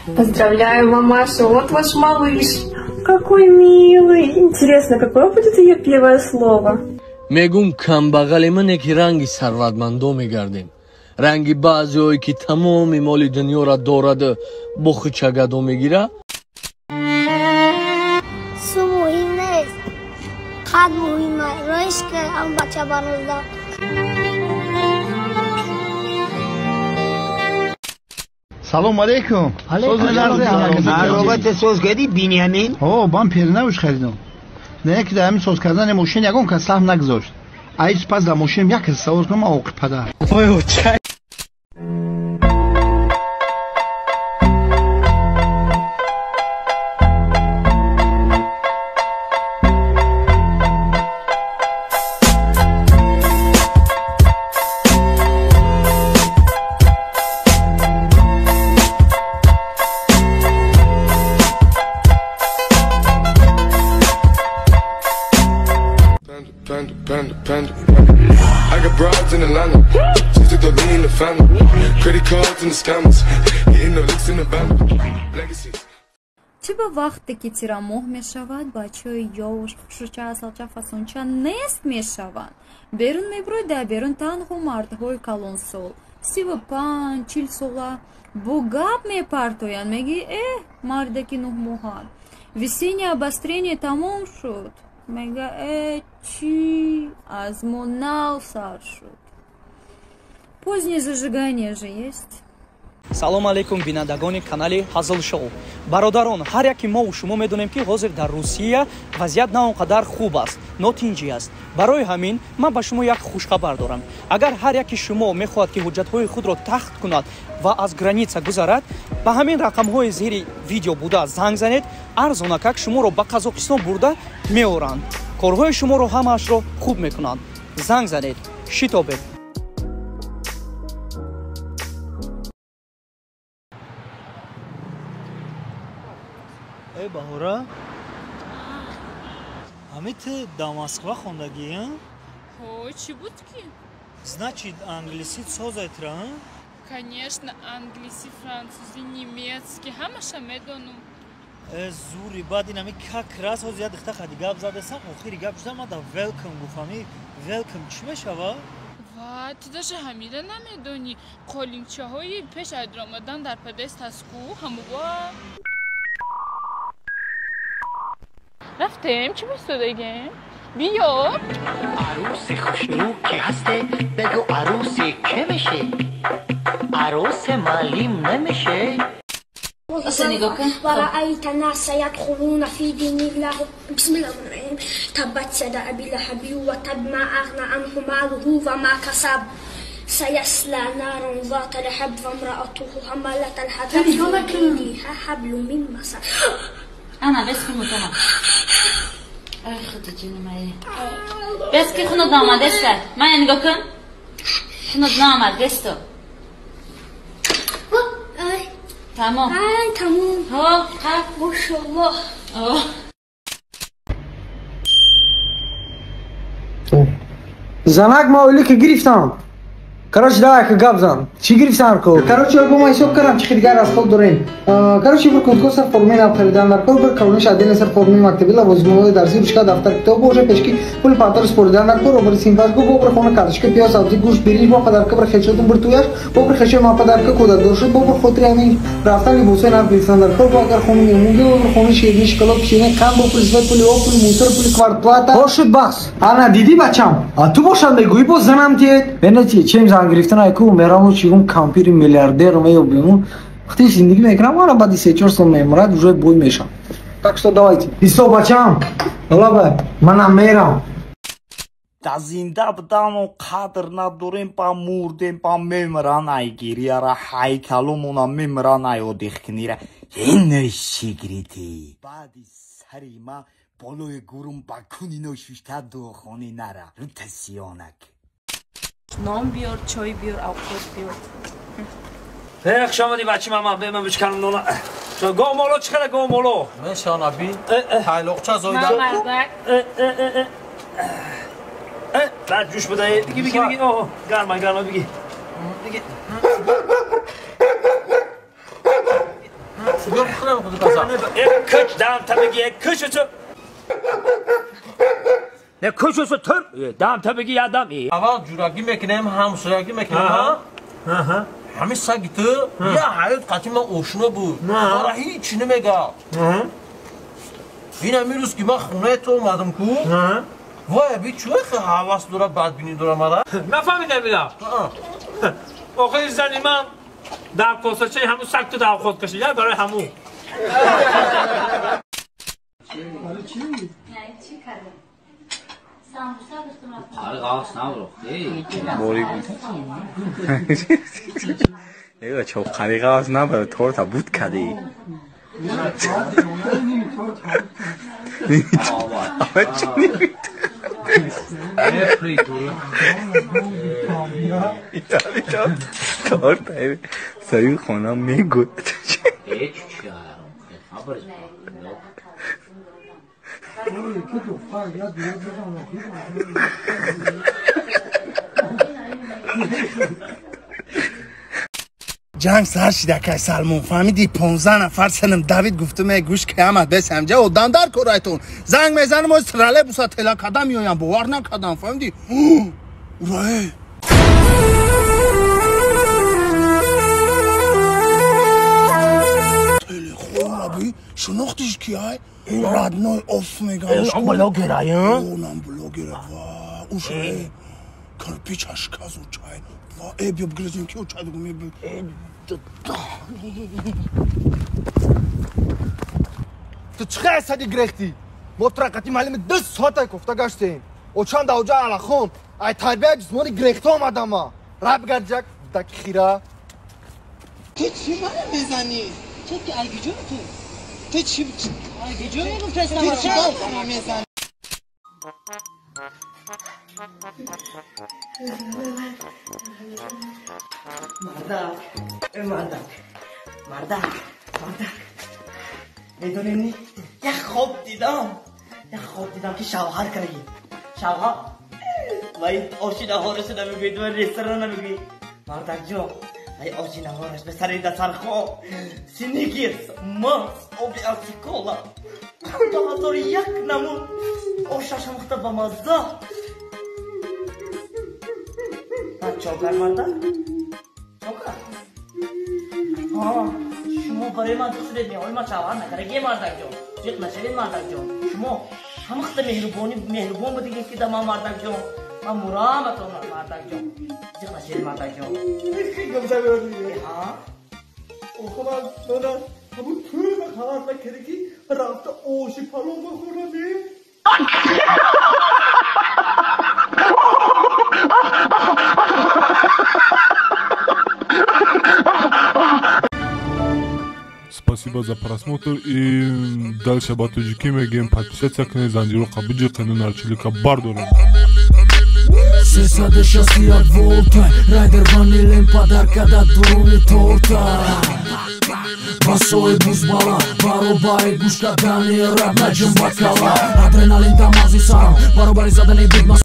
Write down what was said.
Поздравляю, мамаша, вот ваш малыш. Какой милый. Интересно, какое будет ее первое слово? Мегум камбағали мане ки ранги сарватмандо мегардем. Ранги баъзеое ки тамоми моли дунёра дораду бо хучагадо мегира. Су муҳим нест, қад муҳим аст. Роиш ки ам бача барозда. Салом алейкум. Аробате соз кардӣ, Биньямин? О, бан пернавш харидам. Не ки дар ҳамин соз кардани мошин ягон кас саҳм нагузошт. Ай пас дар мошинам як кас савор кунам, оқи падар. Ой, оча. Panda, panda, panda. I got broads in Atlanta. She's took the lean in the family. Credit cards and the scammers. Hitting the licks in the band. Legacies. Чӣ ба вақте ки тирамоҳ мешавад, бачаҳои ёш, хушрӯча, асалча, фасонча нест мешаванд. Берун мебурӯй, дар берун танҳо мардҳои калонсол, 35, 40 сола бо гап мепартоянд. Мегӯӣ, э, мардаки нӯҳмоҳа. Весеннее обострение тамом шуд. Мега, э, чӣ? Аз мо нав сар шуд. Позднее зажигание же есть. Салом алейкум, бинандагони канали Ҳазл Шоу. Бародарон, ҳар яки мо шумо медонем, ки ҳозир дар Русия вазъият на он қадар хуб аст, нотинҷӣ аст. Барои ҳамин ман ба шумо як хушхабар дорам. Агар ҳар яки шумо мехоҳад, ки ҳуҷҷатҳои худро тахт кунад ва аз граница гузарад, ба ҳамин рақамҳои зери видео буда занг занед, арзонакак шуморо ба Қазоқистон бурда меоранд. Корҳои шуморо ҳамаашро хуб мекунанд. Занг занед, шитобед. Эй, Баҳора, ҳами ту дар Москва хондагӣ? Ҳо, чӣ буд ки? Значит, англисӣ созайтра? Конечно, англисӣ, французӣ, немецкий, ҳамаша медонам. Э, зури, баъд ин ҳами как раз ҳозир як духта хади гап задесам, охири гап шуда ма да welcome гуфт. Ҳами welcome чӣ мешава? Ва, ту даже ҳамира намедонӣ? Қолинчаҳои пеш аз омадан дар подъезд ҳаст ку, ҳамува. Рафтем, чӣ бистодагем? Биё. Арӯси хушрӯ ки ҳасте, бигӯ арӯси ке меше? Арӯси маълим намеше? ورأيت الناس يدخلون في دين الله بسم الله الرحمن الرحيم تبت يدا أبي لهب وتب ما أغنى عنه ماله وما كسب سيصلى نارا ذات لهب وامرأته حمالة الحطب في جيدها حبل من مسد. أنا بس في مطمع. ای خدا جون مایی. بس که خونت نامد است. من نگاه کن. خونت نامد دستو. تمام. ای تمام. ها قف. ماشاءالله. Занак ма ойлӣ ки гирифтам. Короче, давай ка гап зан. Чӣ гирифтам ко? Короче, бо ма ҳисоб кардам, чӣ дигар аз хоб дорем. Короче, бир кунтко сар форми нав харидан дар кор, бир калониш отдельно сар форми мактаби, лавозимои дарсӣ, ручка, дафтар, китоб, боже пешки, пули партор споридан дар кор, бир симпашку, бо бир хона карточка, пиёз, сабзӣ, гӯшт, биринҷ, бо подарка, бир хечотун, бир туяш, бо бир хечои ма подарка, кӯдакдор шуд, бо бир хотири ҳамин рафтан либосҳои нав гирифтан дар кор, бо агар хони меҳмон, бо бир хони ширинӣ, шоколад, печенье, қанд, бо пули свет, пули об, пули мусор, пули квартплата. Ҳо шуд бас. Ана дидӣ бачам? А ту бошад мегӯӣ боз занам тиед? Бенати чем зан гирифтан айку мераму чигум кампири миллиардер меёбиму. Вақти зиндагӣ мекунам, ана баъди 3-4 сол мемурад, уже бой мешам. Так что давайте. Ҳисоб бачам. Лаба, манам мерам. Да зинда будану қадр надорем, па мурдем, па мемран ай гирияра, ҳайкалумона мемран ай одихкнира. Ин шигрити. Баъди сари ма болои гурум ба кунино шушта духони нара. Рута сиёнак. Нон биёр, чой биёр, авқот биёр. Э, хуш омадӣ бачи мама, бе ман бишканам нона. Гомоло чӣ қадар гомоло? Мешана би. Ҳайлоқча зоида. Баъд ҷӯш буда. Биги, биги, биги. О, гарма, гарма биги. Биги. Кӯч дам табиги кӯчусу. Не кӯчусу тур дам табиги ядам. Аввал ҷурагӣ мекунем, ҳамсоягӣ мекунем, ҳа? Ҳамин саги ту я ҳаёт қатъи ман ошно буд. Мара ҳеҷ намега. Ин ҳамин рӯз ки ман хонаи ту омадам ку, вай би чӯ ҳавас дора, бадбинӣ дора мара? Нафаҳмидам ина. Охири зани ман дар косачаи ҳамун саг ту дар ход кашид, барои ҳамун. Қари қавс набар, торта буд кади. Торта сои хона мегӯ. Ҷанг сар шида, кай Салмон, фаҳмиди? 15 нафар сенам Давид гуфтум, э гӯш киямат бесамҷа одам дар корайтон. Занг мезанам, оз троллейбуса тела кадам меоям, бовар накардам, фаҳмиди? Ура! Телехона би, шинохтиш ки ай? Родной оф меган. Он блогер ай, онам блогер, ва уш кирпич ашказу чай. Ва э биё бигирем ки чай дугу меб. Ту чӣ ҳасади гирехтӣ? Мо тура қатъи маълими 2 соата кофта гаштем. Очан давҷа алахон, ай тарбияи ҷисмони гирехта омадама. Раб гарҷак даки хира. Ту чӣ мана мезанӣ? Ту ки айгиҷо ту? Ту чӣ айгиҷо мегуфтаст? Ту чӣ мана мезанӣ? Мардак, мардак, мардак, мардак. Медонӣ, як хоб дидам. Як хоб дидам ки шавҳар кардӣ. Шавҳар? Вай оши наҳораш намегӯӣ, вай ресторан намегӯӣ. Мардак ҷон, вай оши наҳораш ба сари дастархон, Сникерс, Марс, оби Кола. 2001 намуд. Ошаш ҳамхта ба мазза. Чокар мардак? Чокар? Ҳа, шумо барои ман ҷиқ шудед, меҳои ман шавҳар накардагӣ, мардак ҷон. Ҷиқ нашавед, мардак ҷон. Шумо ҳамахта меҳрубонӣ меҳрубон будагед ки да ман, мардак ҷон. Ман мураматон, мардак ҷон. Ҷиқ нашавед, мардак ҷон. Ҳа? Охо ман додам, ҳамун тӯй ба хабар накарда ки рафта оши палов бихӯрам. Спасибо за просмотр и дальше ба тоҷикӣ мегӯем, подписаться кунед, занҷироқа биҷиқену нарчилика бардорем. 361 волта райдер ванилем падарка дар дуруни торта. Басои бузбала баробари гӯш кардани раб наҷум ба кала. Адреналин дар мағзи сарам баробари задани бигмас.